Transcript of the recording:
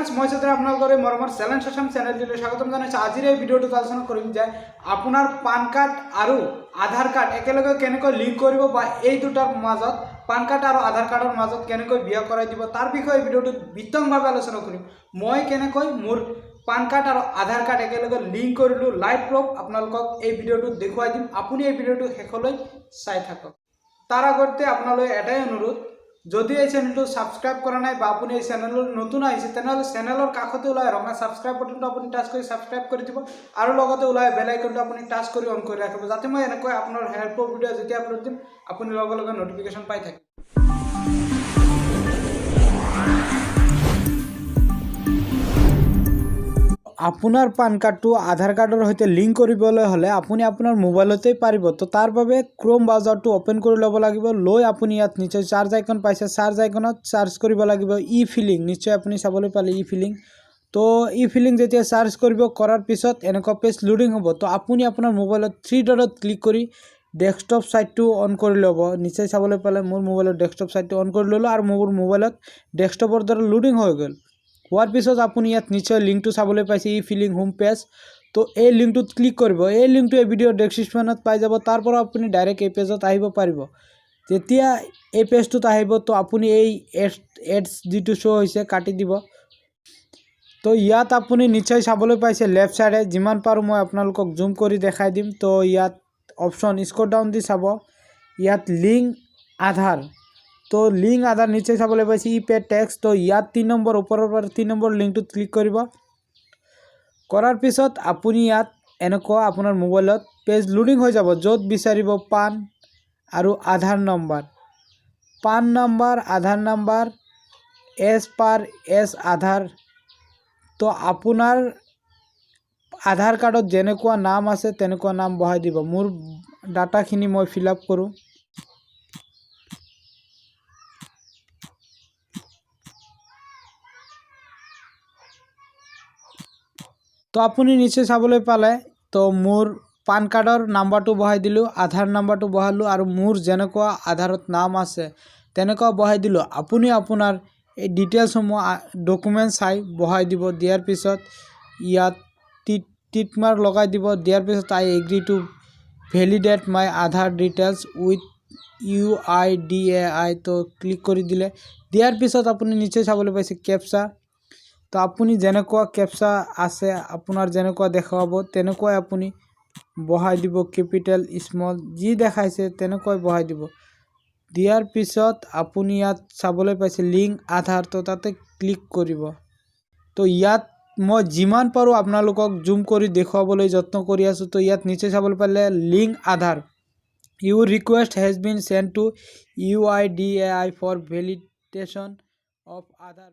Friends, মই চৌধুৰী আপোনালোকৰ এই মৰমৰ চেলেঞ্জ আছাম চেনেলটোলৈ স্বাগতম জনাইছোঁ। আজিৰ এই ভিডিঅ'টোত আলোচনা কৰিম যে আপোনাৰ পান কাৰ্ড আৰু আধাৰ কাৰ্ড একেলগে কেনেকৈ লিংক কৰিব বা এই দুটাৰ মাজত, পান কাৰ্ড আৰু আধাৰ কাৰ্ডৰ মাজত কেনেকৈ বিয়া কৰাই দিব, তাৰ বিষয়ে এই ভিডিঅ'টোত বিতংভাৱে আলোচনা কৰিম। মই কেনেকৈ মোৰ পান কাৰ্ড আৰু আধাৰ কাৰ্ড একেলগে লিংক কৰিলোঁ, লাইভ প্ৰুফ আপোনালোকক এই ভিডিঅ'টোত দেখুৱাই দিম। আপুনি এই ভিডিঅ'টো শেষলৈ চাই থাকক। তাৰ আগতে আপোনালৈ এটাই অনুৰোধ, যদি এই চেনেলটো ছাবস্ক্ৰাইব কৰা নাই বা আপুনি এই চেনেলত নতুন আহিছে, তেনেহ'লে চেনেলৰ কাষতে ওলাই ৰঙা ছাবস্ক্ৰাইব বাটনটো আপুনি টাচ কৰি ছাবস্ক্ৰাইব কৰি দিব আৰু লগতে ওলাই বেল আইকনটো আপুনি টাচ কৰি অন কৰি ৰাখিব, যাতে মই এনেকৈ আপোনাৰ হেল্পৰ ভিডিঅ' যেতিয়া আপলোড দিম, আপুনি লগে লগে ন'টিফিকেশ্যন পাই থাকে। আপোনাৰ পান কাৰ্ডটো আধাৰ কাৰ্ডৰ সৈতে লিংক কৰিবলৈ হ'লে আপুনি আপোনাৰ মোবাইলতেই পাৰিব। তো তাৰ বাবে ক্ৰ'ম ব্ৰাউজাৰটো অ'পেন কৰি ল'ব লাগিব। লৈ আপুনি ইয়াত নিশ্চয় চাৰ্চ আইকন পাইছে, চাৰ্চ আইকনত চাৰ্চ কৰিব লাগিব ই ফিলিং। নিশ্চয় আপুনি চাবলৈ পালে ই ফিলিং। তো ই ফিলিং যেতিয়া চাৰ্চ কৰিব, কৰাৰ পিছত এনেকুৱা পেজ লোডিং হ'ব। তো আপুনি আপোনাৰ মোবাইলত থ্ৰী ডটত ক্লিক কৰি ডেস্কটপ ছাইটটো অন কৰি ল'ব। নিশ্চয় চাবলৈ পালে, মোৰ মোবাইলত ডেস্কটপ ছাইটটো অন কৰি ল'লোঁ আৰু মোৰ মোবাইলত ডেস্কটপৰ দ্বাৰা লোডিং হৈ গ'ল। হোৱাৰ পিছত আপুনি ইয়াত নিশ্চয় লিংকটো চাবলৈ পাইছে, ই ফিলিং হোম পেজ। তো এই লিংকটোত ক্লিক কৰিব। এই লিংকটো এই ভিডিঅ'ৰ ডেছক্ৰিপশ্যনত পাই যাব। তাৰ পৰা আপুনি ডাইৰেক্ট এই পেজত আহিব পাৰিব। যেতিয়া এই পেজটোত আহিব, তো আপুনি এই এডছ যিটো শ্ব' হৈছে কাটি দিব। তো ইয়াত আপুনি নিশ্চয় চাবলৈ পাইছে, লেফ্ট ছাইডে, যিমান পাৰোঁ মই আপোনালোকক জুম কৰি দেখাই দিম। তো ইয়াত অপশ্যন স্ক্ৰল ডাউন দি চাব, ইয়াত লিংক আধাৰ। তো লিংক আধাৰ নিশ্চয় চাবলৈ পাইছে, ই পে টেক্স। তো ইয়াত 3 নম্বৰ, ওপৰৰ পৰা 3 নম্বৰ লিংকটোত ক্লিক কৰিব। কৰাৰ পিছত আপুনি ইয়াত এনেকুৱা আপোনাৰ মোবাইলত পেজ লোডিং হৈ যাব, য'ত বিচাৰিব পান আৰু আধাৰ নম্বৰ, পান নম্বৰ, আধাৰ নম্বৰ এজ পাৰ এজ আধাৰ। তো আপোনাৰ আধাৰ কাৰ্ডত যেনেকুৱা নাম আছে, তেনেকুৱা নাম বহাই দিব। মোৰ ডাটাখিনি মই ফিল আপ কৰোঁ। তো আপুনি নিশ্চয় চাবলৈ পালে, তো মোৰ পান কাৰ্ডৰ নাম্বাৰটো বহাই দিলোঁ, আধাৰ নাম্বাৰটো বহালোঁ আৰু মোৰ যেনেকুৱা আধাৰত নাম আছে তেনেকুৱা বহাই দিলোঁ। আপুনি আপোনাৰ এই ডিটেইলছসমূহ ডকুমেণ্ট চাই বহাই দিব। দিয়াৰ পিছত ইয়াত টিক মাৰ্ক লগাই দিব। দিয়াৰ পিছত "I agree to validate my Aadhaar details with UIDAI"। তো ক্লিক কৰি দিলে। দিয়াৰ পিছত আপুনি নিশ্চয় চাবলৈ পাইছে কেপচা। তো আপুনি যেনেকুৱা কেপচা আছে, আপোনাৰ যেনেকুৱা দেখুৱাব, তেনেকুৱাই আপুনি বহাই দিব। কেপিটেল, স্মল যি দেখাইছে তেনেকুৱাই বহাই দিব। দিয়াৰ পিছত আপুনি ইয়াত চাবলৈ পাইছে লিংক আধাৰ, তো তাতে ক্লিক কৰিব। তো ইয়াত মই যিমান পাৰোঁ আপোনালোকক জুম কৰি দেখুৱাবলৈ যত্ন কৰি আছোঁ। তো ইয়াত নিশ্চয় চাবলৈ পালে link Aadhaar, "Your request has been sent to UIDAI for validation of Aadhaar."